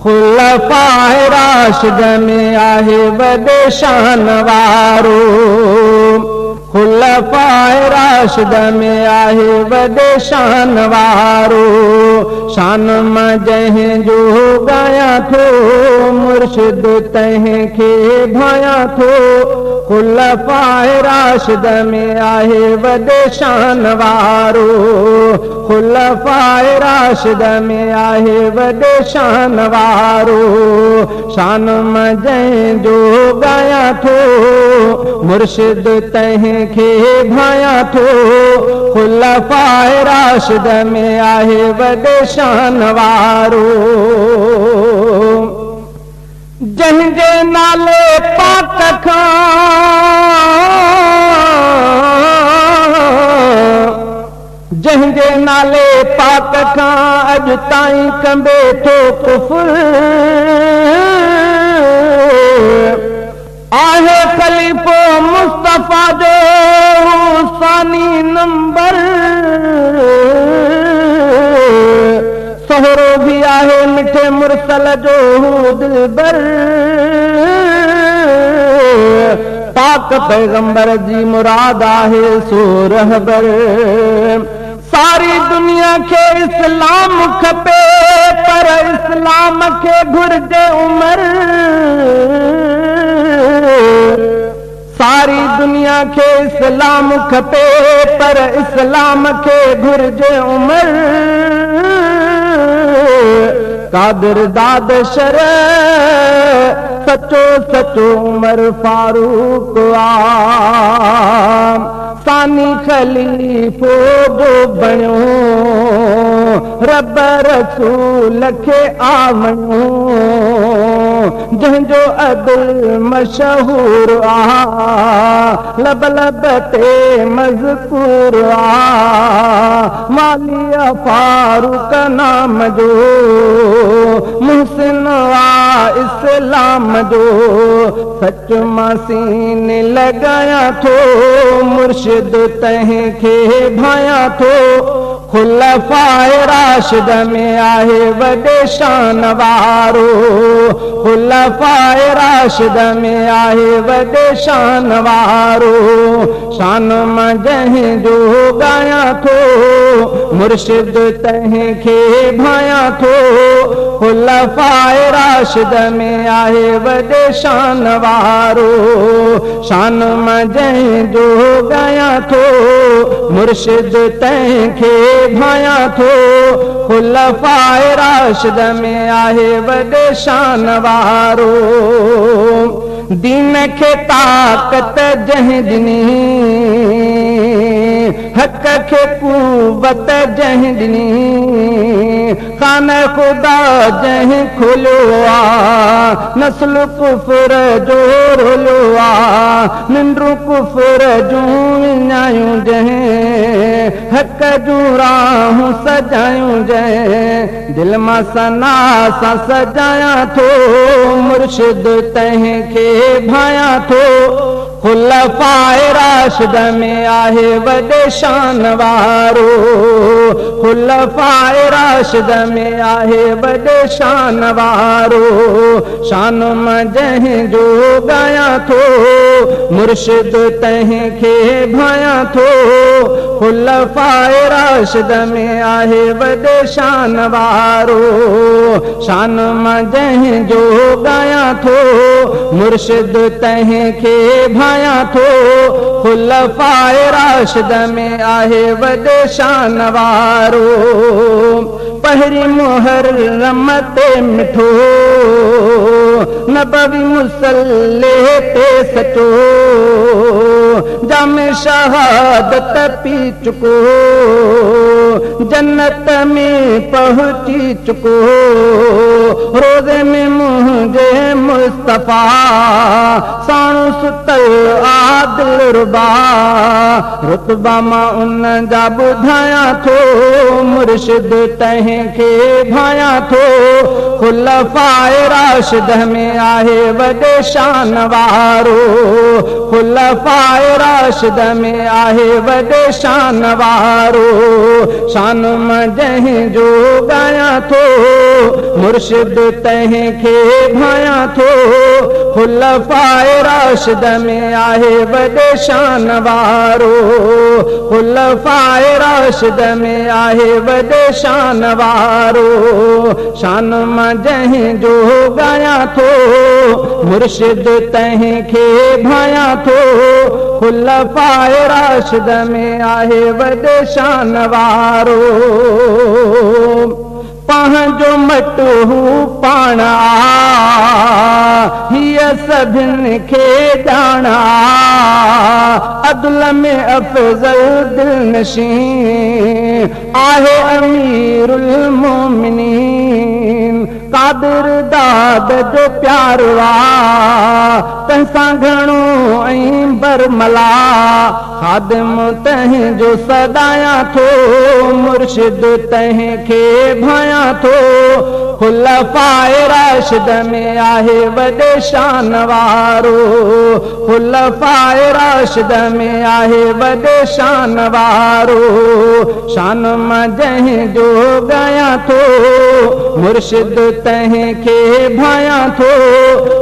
खुलफाए राशिद में आहे वॾे शान वारो, खुलफाए राशिद में आहे वॾे शान वारो। शान मां जंहिं जो ॻायां थो, मुर्शिद तंहिंखे भायां थो। खुलफाए राशिद में आहे वॾे शान वारो, खुलफाए राशिद में आहे वॾे शान वारो। शान मां जंहिं जो ॻायां थो, मुर्शिद तंहिंखे भायां थो। खुलफाए राशिद में आहे वॾे शान वारो। जंहिंजे नाले पाक खां, जंहिंजे नाले पाक खां अॼु ताईं कंबे थो कुफुर। आहे ख़लीफ़ो मुस्तफ़ा जो सानी नंबर, सोहरो भी आहे मिठे मुरसल जो दिलबर। पाक पैगंबर जी मुराद आहे सो रहबर। सारी दुनिया खे इस्लाम खपे, पर इस्लाम खे घुर्जे उमर। सारी दुनिया खे इस्लाम खपे, पर इस्लाम खे घुर्जे उमर। कादिर दाद शर सचो सचो उमर फारूक आ, सानी ख़लीफ़ो जो बणियो, रब रसूल खे आवणियो। जंहिंजो अदुल मशहूर आ, लब लब ते मज़कूर आ। मालिया फारूक नाम जो, मुहसिन आ इस्लाम जो। सच मां सीन लॻायां थो, मुर्शिद तंहिंखे भायां थो। खुलफाए राशिद में आहे वॾे शान वारो, खुलफाए राशिद में आहे वॾे शान वारो। शान मां जंहिं जो ॻायां थो, मुर्शिद तंहिंखे भायां थो। खुलफाए राशिद में आहे वॾे शान वारो, शान मां जंहिं जो ॻायां थो, मुर्शिद तंहिंखे भायां थो। खुलफाए राशिद में आहे वॾे शान वारो। दीन खे ताक़त जंहिं ॾिनी, हक़ खे कुवत जंहिं ॾिनी। खान ख़ुदा जंहिं खोलियो आ, नस्ल कुफर जो रोलियो आ। निंडूं कुफर जूं विञायूं जंहिं, हक़ जूं राहूं सजायूं जंहिं। दिल मां सना सां सजायां थो, मुर्शिद तंहिंखे भायां थो। खुलफाए राशिद में आहे वॾे शान वारो, खुलफाए राशिद में आहे वॾे शान वारो। शान मां जंहिं जो ॻायां थो, मुर्शिद तंहिंखे भायां थो। खुलफाए राशिद में आहे वॾे शान वारो, शान मां जंहिं जो ॻायां थो, मुर्शिद तंहिंखे भायां थो। खुलफाए राशिद में आहे वॾे शान वारो। पहिरीं मुहर्रम ते मिठो, नबवी मुसल्ले ते सचो। जामे शहादत पी चुको, जन्नत में पहुची चुको। रोज़े में मुंहिंजे مصطفيٰ، ساڻ ستل آ دلربا. رتبا مان ان جا ٻڌايان ٿو، مرشد تنهن کي ڀايان ٿو. خلفاءِ راشد ۾ آهي وڏي شان وارو، خلفاءِ راشد ۾ آهي وڏي شان وارو. شان مان جنهن جو ڳايان ٿو، مرشد تنهن کي ڀايان ٿو. خلفاءِ راشد ۾ آهي وڏي شان وارو، خلفاءِ راشد ۾ آهي وڏي شان وارو. شان مان جنهن جو ڳايان ٿو، مرشد تنهن کي ڀايان ٿو. خلفاءِ راشد ۾ آهي وڏي شان وارو. پنهنجو مٽ هو پاڻ آ، هيءَ سڀني کي ڄاڻ آ. عدل ۾ افضل دل نشين آهي اميرل مومنين. قادر داد جو پيارو آ، تنهن سان گهڻو ۽ برملا. خادم تنهن جو سڏايان ٿو، مرشد تنهن کي ڀايان ٿو. خلفاءِ راشد ۾ آهي وڏي شان وارو، خلفاءِ راشد ۾ آهي وڏي شان وارو. شان مان جنهن جو ڳايان ٿو، مرشد تنهن کي ڀايان ٿو.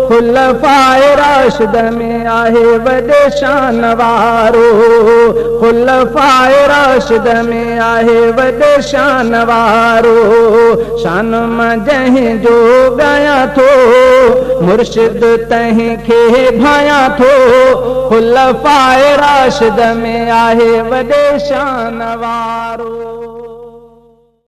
خلفاءِ راشد ۾ آهي وڏي شان وارو، خلفاءِ راشد ۾ آهي وڏي شان وارو. شان مان جنهن جو ڳايان ٿو، مرشد تنهن کي ڀايان ٿو. خلفاءِ راشد ۾ آهي وڏي شان وارو.